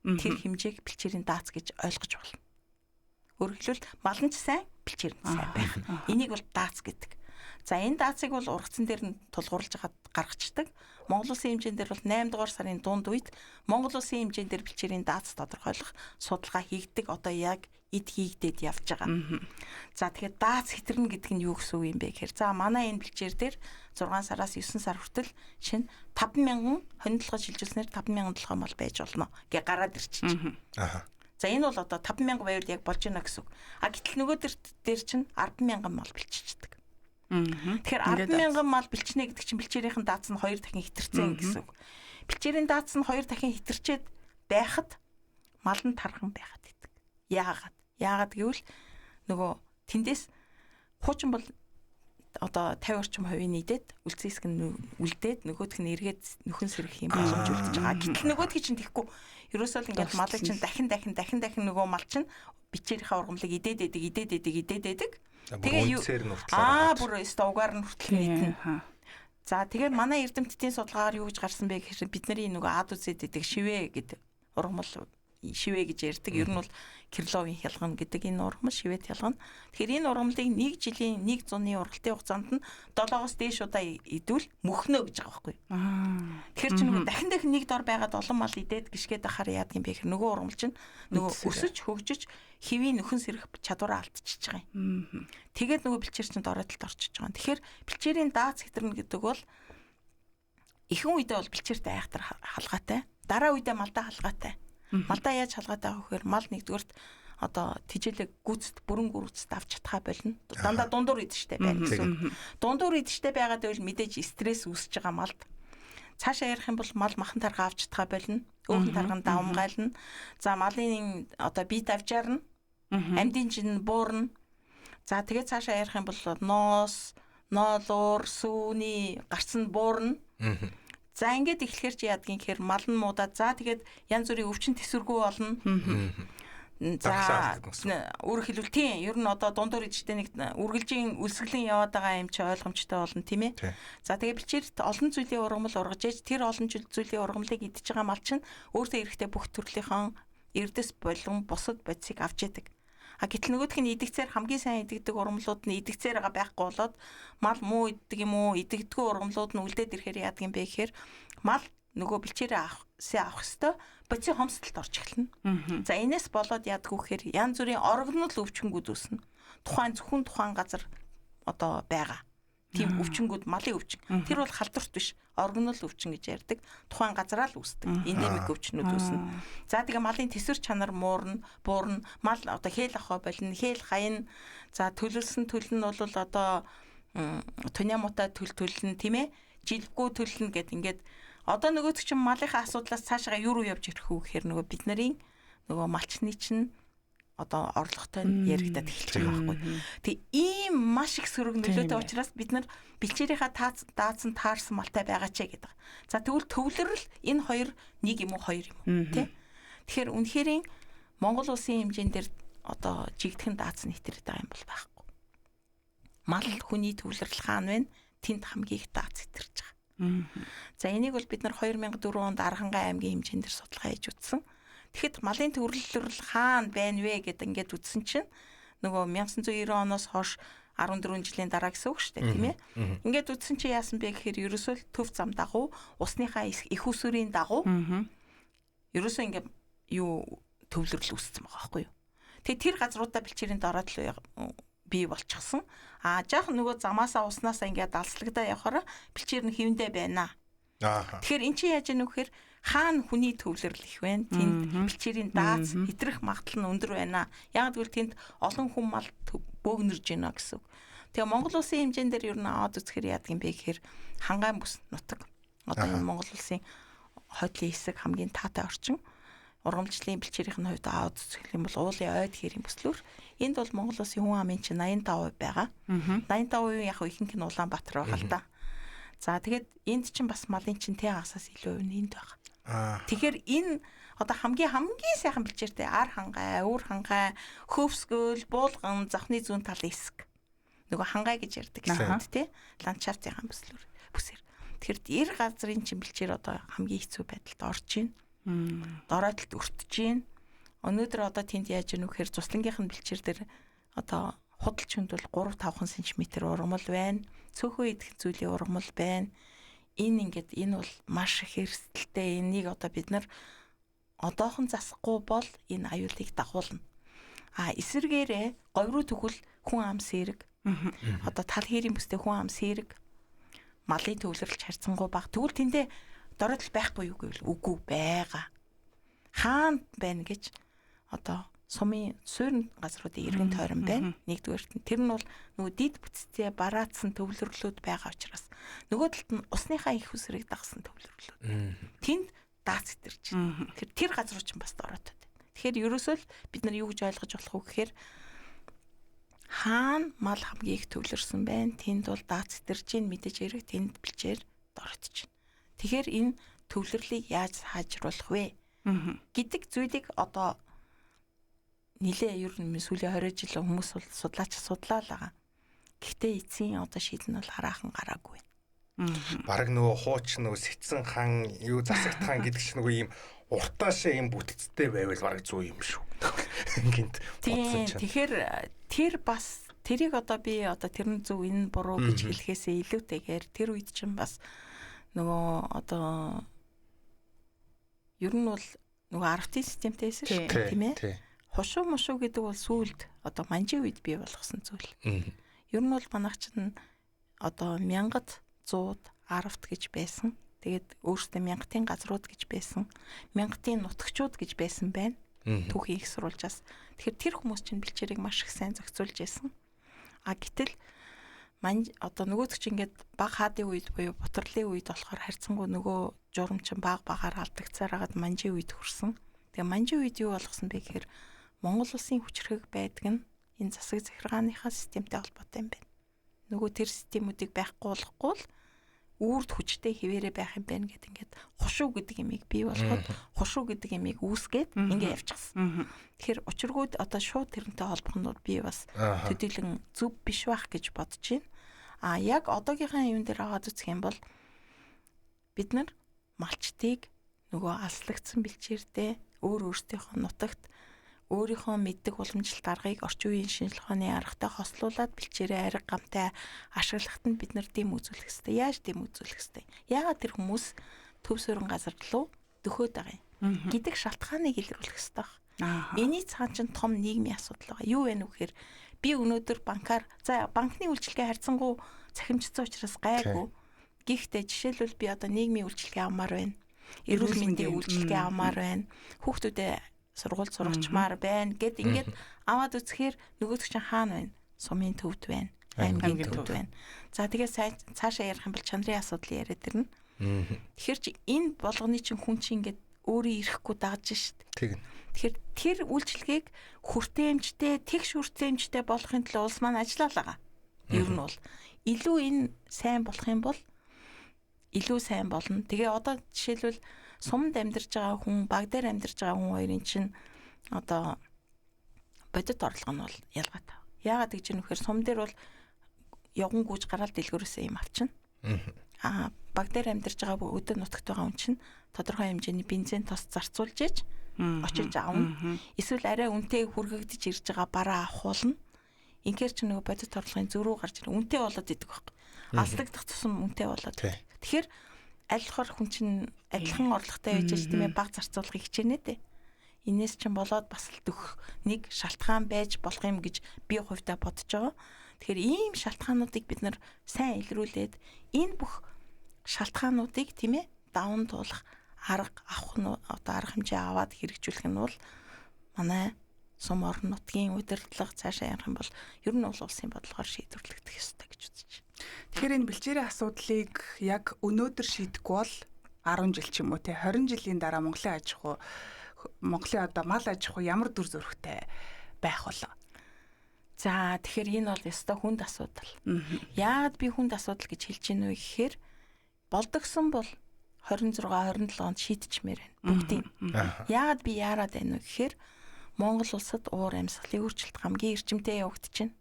тэр хэмжээг бэлчээрийн даац гэж ойлгож байна. Өөрөөр хэлбэл мал нь ч сайн, бэлчээр нь сайн байх. Энийг бол даац гэдэг. За энэ даацыг бол ургацсан дээр нь тулгуурлаж гаргацдаг. Монгол улсын хэмжээн дээр бол 8 дугаар сарын дунд үед Монгол улсын хэмжээн дээр бэлчээрийн даац тодорхойлох судалгаа хийгдэг. Одоо яг эд хийгдээд явж байгаа. За тэгэхээр даац хэтэрнэ гэдэг нь юу гэсэн үг юм бэ гэхээр за манай энэ бэлчээр дээр 6 сараас 9 сар хүртэл шинэ 5000 хонь толгой шилжүүлснээр 5000 толгой мал байж болно гэ гараад ирчих. Аа. За энэ бол одоо 5000 байвал яг болж байна гэсэн үг. А гэтэл нөгөө дээр чинь 100000 мал бэлччихдэг. Тэгэхээр 100000 мал бэлчнэ гэдэг чинь бэлчээрийнхэн даац нь 2 дахин хэтэрсэн гэсэн үг. Бэлчээрийн даац нь 2 дахин хэтэрчээд байхад мал нь тархан байхад идэг. Яагаад? Яагаад гэвэл нөгөө тэндээс хуучин бол одоо 50 орчим хувийн нийтэд үлдсэн хэсэг нь үлдээд нөгөөх нь эргээд нөхөн сэргэх юм боломж үлдэж байгаа. Гэтэл нөгөөх чинь тэхгүй. Ерөөсөө л ингээд малыг чинь дахин дахин дахин дахин нөгөө мал чинь бичээрийнхээ ургамлыг идээд идэг, идээд идэг, идээд идэг. Тэгээ юу? Аа бүр өстө угаар нь хүртэл нийтнэ. За тэгээ манай эрдэмтдийн судалгаагаар юу гэж гарсан бэ гэхээр бидний нөгөө ад үзээд идэг шивэ гэдэг ургамал шивэ гэж ярьдаг. Ер нь бол Кирловын хялгана гэдэг энэ ургамал шивэт хялгана. Тэгэхээр энэ ургамлыг нэг жилийн нэг зуны ургалтын хугацаанд нь 7-оос дээш удаа идвэл мөхнө гэж байгаа байхгүй. Тэгэхээр чи нөгөө дахин дахин нэг дор байгаад олон мал идээд гიშгээд ахаар яадаг юм бэ гэхээр нөгөө ургамал чинь нөгөө өсөж хөгжиж хэвийн нөхөн сэрэх чадвараа алдчихж байгаа юм. Тэгээд нөгөө бэлчээр чинь дорой талд орчиж байгаа. Тэгэхээр бэлчээрийн даац хэтэрнэ гэдэг бол ихэнх үедээ бол бэлчээртэй айхтар халгаатай. Дараа үедээ малдаа халгаатай. Малдаа яаж халгаатай авах гэхээр мал нэгдүгээрт одоо тижээлэг гүцэд бүрэн гүрцэд авч чадхаа болно. Дандаа дундуур идэвхтэй байна гэсэн. Дундуур идэвхтэй байгаад байвал мэдээж стресс үүсэж байгаа малд. Цаашаа ярих юм бол мал махан тарга авч чадхаа болно. Өөхөн тарган давмгайлна. За малын одоо бие давжаарна. Амьдын жин буурна. За тэгээд цаашаа ярих юм бол ноос, ноолуур, сүүний гарц нь буурна. За ингээд эхлэхэр чи яадгийн гэхээр мал нь муудаад за тэгээд янз бүрийн өвчин тэсвэргүй болно. За өөрөөр хэлбэл тийм ер нь одоо дундуур ижтэй нэг үргэлжийн өлсгөлэн яваад байгаа юм чи ойлгомжтой болно тийм ээ. За тэгээд бэлчээрт олон зүйлийн ургамал ургаж ээж тэр олон зүйлийн ургамлыг идэж байгаа мал чинь өөртөө эрэхтэй бүх төрлийнхөө эрдэс болон бусад бодисыг авч яадаг. А гэтэл нөгөөх нь идэгцээр хамгийн сайн идэгдэг ургамлууд нь идэгцээр байгаа байхгүй болоод мал муу иддэг юм уу идэгдэггүй ургамлууд нь үлдээд ирэхээр яадаг юм бэ гэхээр мал нөгөө бэлчээрээ авах авах ёстой бодисын хомсдолд орж эхэлнэ. За энэс болоод яадаг вэ гэхээр янз бүрийн орогнол өвчнгүүд үүснэ. Тухайн зөвхөн тухайн газар одоо байгаа. Тийм өвчнгүүд малын өвчин. Тэр бол халдварт биш, орогнол өвчин гэж ярьдаг. Тухайн газараа л үүсдэг. Эндемик өвчнүүд үүснэ. За тэгээ малын тэсвэр чанар муурна, буурна. Мал одоо хээл авах болно, хээл хаяна. За төлөлсөн төл нь бол одоо туниа муутай төл төлнө, тийм ээ? Жилбгүй төлнө гэд ингээд одоо нөгөөдөг чинь малынхаа асуудлаас цаашаа юу руу явж ирэх үү гэхээр нөгөө бид нарын нөгөө малчны чинь одоо орлоготой нь яригадад эхэлж байгаа байхгүй. Тэгээ ийм маш их сөрөг нөлөөтэй учраас бид нар бэлчээрийнхаа даацсан таарсан малтай байгаа ч гэдэг. За тэгвэл төвлөрөл энэ хоёр нэг юм уу хоёр юм уу тий. Тэгэхээр үнэхэрийн Монгол улсын хэмжээн дээр одоо жигдхэн даацсан хэтэрээд байгаа юм бол байхгүй. Мал хүний төвлөрөл хаана вэ? Тэнд хамгийн их даац хэтэрч байгаа. За энийг бол бид нар 2004 онд Архангай аймгийн хэмжээнд дээр судалгаа хийж үзсэн. Тэгэхэд малын төвлөрөл хаана байна вэ гэд ингээд үзсэн чинь нөгөө 1990 оноос хойш 14 жилийн дараа гэсэн үг шүү дээ, тийм ээ. Ингээд үзсэн чинь яасан бэ гэхээр ерөөсөө л төв зам дагуу, усныхаа их усүрийн дагуу ерөөсөө ингээд юу төвлөрөл үүссэн байгаа байхгүй юу. Тэгээ тэр газруудаа бэлчээрийн дороод л бий болчихсон. А жаахан нөгөө замаасаа уснаасаа ингээд алслагдаа явахаараа бэлчээр нь хэвэндээ байна. Тэгэхээр эн чинь яаж яах вэ гэхээр хаана хүний төвлөрөл их вэ? Тэнд бэлчээрийн даац хэтрэх магадлал нь өндөр байна. Яг гэвэл тэнд олон хүн мал бөөгнөрж байна гэсэн үг. Тэгээ Монгол улсын хэмжээн дээр ер нь аваад үзэхээр яадаг юм бэ гэхээр Хангай бүс нутаг. Одоо энэ Монгол улсын хойдлын хэсэг хамгийн таатай орчин. Ургамчлалын бэлчээрийн хувьд аваад үзэх юм бол уулын ойд хэрийн бүслүүр энд бол Монгол улсын хүн амын чинь 85% байгаа. 85% яг ихэнх нь Улаанбаатар байгаа л да. За тэгээд энд чинь бас малын чинь тэ хагасаас илүү хувь нь энд байгаа. Тэгэхээр энэ одоо хамгийн сайхан бэлчээртэй ар хангай, өвөр хангай, хөвсгөл, буулган, завхны зүүн талын хэсэг. Нөгөө хангай гэж ярьдаг хэсэгт тий. Ландшафтын бүслүүр бүсэр. Тэгэхээр эр газрын чинь бэлчээр одоо хамгийн хэцүү байдалд орж байна. Доройтолд өртөж байна. Өнөөдөр одоо тэнд яаж яах вэ гэхээр цуслангийнх нь бэлчээр дээр одоо худалч хүнд бол 3-5 см ургамал байна. Цөөхөн идэх зүйлийн ургамал байна. Энэ ингээд энэ бол маш их эрсдэлтэй. Энийг одоо бид нар одоохон засахгүй бол энэ аюулыг дагуулна. А эсвэргээрээ говь руу төгөл хүн ам сэрэг. Одоо тал хээрийн бүстэй хүн ам сэрэг. Малын төвлөрөлч харьцангуй бага. Тэгвэл тэндээ доройтол байхгүй юу гэвэл үгүй байгаа. Хаана байна гэж одоо сумын суурин газруудын эргэн тойрон байна. Нэгдүгээрт нь тэр нь бол нөгөө дид бүтцтэй бараацсан төвлөрлүүд байгаа учраас нөгөө талд нь усныхаа их үсрийг дагсан төвлөрлүүд. Тэнд даац гэтэрч. Тэгэхээр тэр газар руу ч бас дороотод. Тэгэхээр ерөөсөө л бид нар юу гэж ойлгож болох вэ гэхээр хаана мал хамгийн их төвлөрсөн байна. Тэнд бол даац гэтэрч ийн мэдээж хэрэг тэнд бэлчээр дороотож байна. Тэгэхээр энэ төвлөрлийг яаж хаажруулах вэ гэдэг зүйлийг одоо нилээ ер нь сүүлийн 20 жил хүмүүс бол судлаач судлаа л байгаа. Гэхдээ эцсийн одоо шийдэл нь бол хараахан гараагүй байна. Бараг нөгөө хуучин нөгөө сэтсэн хан юу засагт хан гэдэг чинь нөгөө ийм уртаашаа ийм бүтцтэй байвал бараг зүү юм шүү. Гинт бодсон чинь. Тэгэхээр тэр бас тэрийг одоо би одоо тэр нь зөв энэ буруу гэж хэлэхээсээ илүүтэйгээр тэр үед чинь бас нөгөө одоо ер нь бол нөгөө 10-ын системтэй байсан шүү дээ, тийм ээ. Хушуу мушуу гэдэг бол сүүлд одоо манжийн үед бий болгосон зүйл. Ер нь бол манайх чинь одоо 1000-д 100-д 10-т гэж байсан. Тэгээд өөрсдөө мянгатын газрууд гэж байсан. Мянгатын нутагчуд гэж байсан байна. Түүхийн их сурвалжаас. Тэгэхээр тэр хүмүүс чинь бэлчээрийг маш их сайн зохицуулж байсан. А гэтэл одоо нөгөөдөг чинь ингээд баг хаадын үед буюу бутарлын үед болохоор харьцангуй нөгөө журам чинь баг багаар алдагцаар хагаад манжийн үед хүрсэн. Тэгээ манжийн үед юу болгосон бэ гэхээр Монгол улсын хүчирхэг байдаг нь энэ засаг захиргааныхаа системтэй холбоотой юм байна. Нөгөө тэр системүүдийг байхгүй болохгүй л үрд хүчтэй хിവэрэ байх юм байна гэд ингээд хушуу гэдэг имийг бий болгоод хушуу гэдэг имийг үүсгээд ингээд явчихсан. Тэгэхээр учиргүйд одоо шууд тэрнтэй холбох нь би бас төдийлөн зөв биш байх гэж бодож байна. А яг одоогийнхаа юм дээр аваад үзэх юм бол бид нар малчтыг нөгөө алслагдсан бэлчээрдээ өөр өөрсдийнхөө нутагт өөрийнхөө мэддэг уламжлалт аргыг орчин үеийн шинжилгээ ухааны аргатай хослуулад бэлчээрээ арга гамтай ашиглахад нь бид нар дэм үзүүлэх хэрэгтэй. Яаж дэм үзүүлэх хэрэгтэй? Яагаад тэр хүмүүс төв суурин газар руу дөхөөд байгаа юм гэдэг шалтгааныг илрүүлэх хэрэгтэй баг. Эний цаан чинь том нийгмийн асуудал байгаа. Юу вэ нүхээр би өнөөдөр банкар за банкны үйлчилгээ харьцангуй цахимжсан учраас гайгүй. Гэхдээ жишээлбэл би одоо нийгмийн үйлчилгээ авмаар байна. Эрүүл мэндийн үйлчилгээ авмаар байна. Хүүхдүүдэд сургууль сургачмаар байна гэд ингээд аваад үзэхээр нөгөөдөг чинь хаана байна? Сумын төвд байна. Аймгийн төвд байна. За тэгээ цаашаа ярих юм бол чанарын асуудал яриад ирнэ. Тэгэхээр чи энэ болгоны чинь хүн чинь ингээд өөрөө ирэхгүй дагж шít. Тэгнь. Тэгэхээр тэр үйлчилгээг хүртээмжтэй, тэгш хүртээмжтэй болохын төлөө улс маань ажиллаа л байгаа. Ер нь бол илүү энэ сайн болох юм бол илүү сайн болно. Тэгээ одоо жишээлбэл сумд амьдарч байгаа хүн, баг дээр амьдарч байгаа хүн хоёрын чинь одоо бодит орлого нь бол ялгаатай. Яагаад гэж юм нөхөр сум дээр бол явган гүйж гараал дэлгүүрээсээ юм авчна. Аа баг дээр амьдарч байгаа өдөө нутагт байгаа хүн чинь тодорхой хэмжээний бензин тос зарцуулж ээж очиж авна. Эсвэл арай үнэтэй хүргэгдэж ирж байгаа бараа авах болно. Инхээр чи нөгөө бодит орлогын зөрүү гарч ирнэ. Үнэтэй болоод идэг байхгүй. Алслагдах тусам үнэтэй болоод. Тэгэхээр аль болохоор хүн чинь адилхан орлоготой байж тийм ээ баг зарцуулахыг хичээнэ дээ. Инээс чинь болоод бас л дөх нэг шалтгаан байж болох юм гэж би хувьдаа бодож байгаа. Тэгэхээр ийм шалтгаануудыг бид нар сайн илрүүлээд энэ бүх шалтгаануудыг тийм ээ даван туулах арга авах нь одоо арга хэмжээ аваад хэрэгжүүлэх нь бол манай сум орон нутгийн удирдлага цаашаа ярих юм бол ер нь бол улсын бодлогоор шийдвэрлэгдэх ёстой гэж үзэж байна. Тэгэхээр энэ бэлчээрийн асуудлыг яг өнөөдөр шийдэхгүй бол 10 жил ч юм уу те 20 жилийн дараа Монголын аж ахуй Монголын одоо мал аж ахуй ямар дүр зурагтай байх болоо? За, тэгэхээр энэ бол ёстой хүнд асуудал. Яагаад би хүнд асуудал гэж хэлж байна вэ гэхээр болдогсон бол 26 27 онд шийдчихмээр байна бүгдийг. Яагаад би яарад байна вэ гэхээр Монгол улсад уур амьсгалын өөрчлөлт хамгийн эрчимтэй явагдаж байна.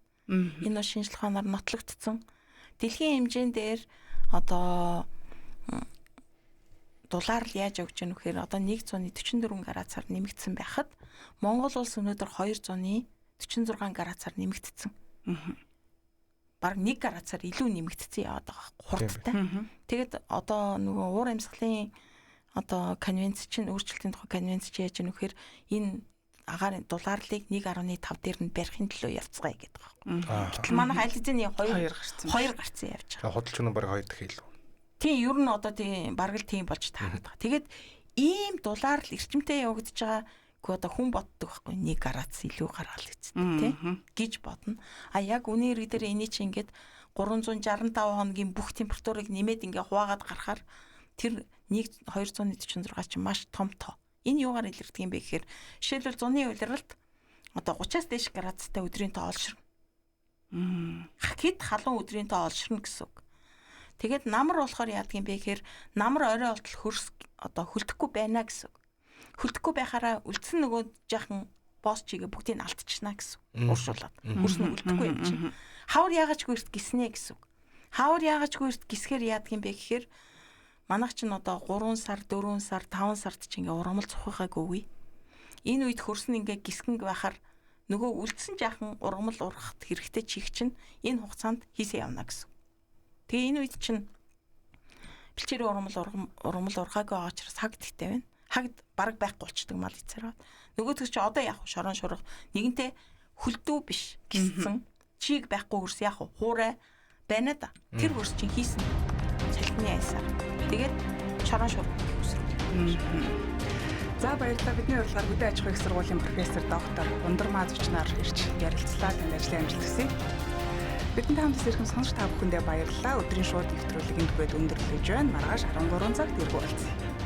Энэ бол шинжлэх ухаанаар нотлогдсон. Дэлхийн хэмжээн дээр одоо дулаар л яаж явж гэнэ вэхээр одоо 144 градусаар нэмэгдсэн байхад Монгол улс өнөөдөр 246 градусаар нэмэгдсэн. Бараг 1 градусаар илүү нэмэгдсэн яваад байгаа хурдтай. Тэгээд одоо нөгөө уур амьсгалын одоо конвенц чинь, өөрчлөлтийн тухай конвенц чи яаж гэнэ вэхээр энэ агаарын дулаарлыг 1.5 дээр нь барихын төлөө явцгаая гэдэг байгаа. Гэтэл манайх аль хэзээний 2 гарцсан. 2 гарцсан явж байгаа. Худалч үнэ бараг 2 дахин илүү. Тийм, ер нь одоо тийм бараг л тийм болж таарад байгаа. Тэгээд ийм дулаарлал эрчимтэй явагдаж байгаа гоо одоо хүн боддог байхгүй 1 градус илүү гаргаал гэжтэй тий гэж бодно. А яг үнийн хэрэг дээр эний чинь ингээд 365 хоногийн бүх температурыг нэмээд ингээ хуваагаад гарахаар тэр 1 246 чинь маш том тоо. Энэ юугаар илэрдэг юм бэ гэхээр жишээлбэл зуны улиралд одоо 30-аас дээш градустай өдрийн тоо олширна. Хэд халуун өдрийн тоо олширна гэсэн үг. Тэгээд намар болохоор яадаг юм бэ гэхээр намар орой болтол хөрс одоо хөлдөхгүй байна гэсэн үг. Хөлдөхгүй байхаараа үлдсэн нөгөө жаахан босс чигээ бүгдийг алдчихна гэсэн үг. Ууршуулад. Хөрс нь хөлдөхгүй юм чинь. Хавар яагачгүй эрт гиснэ гэсэн үг. Хавар яагачгүй эрт гисгээр яадаг юм бэ гэхээр манайх чинь одоо 3 сар, 4 сар, 5 сард чинь ингээ ургамал цухихайг өвөө. Энэ үед хөрс нь ингээ гисгэнг байхаар нөгөө үлдсэн жаахан ургамал ургахад хэрэгтэй чих чинь энэ хугацаанд хийсээ явна гэсэн. Тэгээ энэ үед чинь бэлчээрийн ургамал ургаагүй байгаа учраас хагд ихтэй байна. Хагд бараг байхгүй болчдөг мал эцээр. Нөгөөдөг чи одоо яах вэ? Шорон шурах. Нэгэнтээ хөлдөө биш гиссэн. Чиг байхгүй хөрс яах вэ? Хуурай байна да. Тэр хөрс чинь хийсэн. Цалхины аясаар. Тэгээд шорон шурах үүсрэх. За, баярлалаа. Бидний урилгаар хөдөө аж ахуйн их сургуулийн профессор доктор Ундрмаа зочноор ирж ярилцлаа. Танд ажлын амжилт хүсье. Бидэнтэй хамт ирсэн сонсогч та бүхэндээ баярлалаа. Өдрийн шууд нэвтрүүлэг энд хүрээд өндөрлөж байна. Маргааш 13 цагт иргэн уулзъя.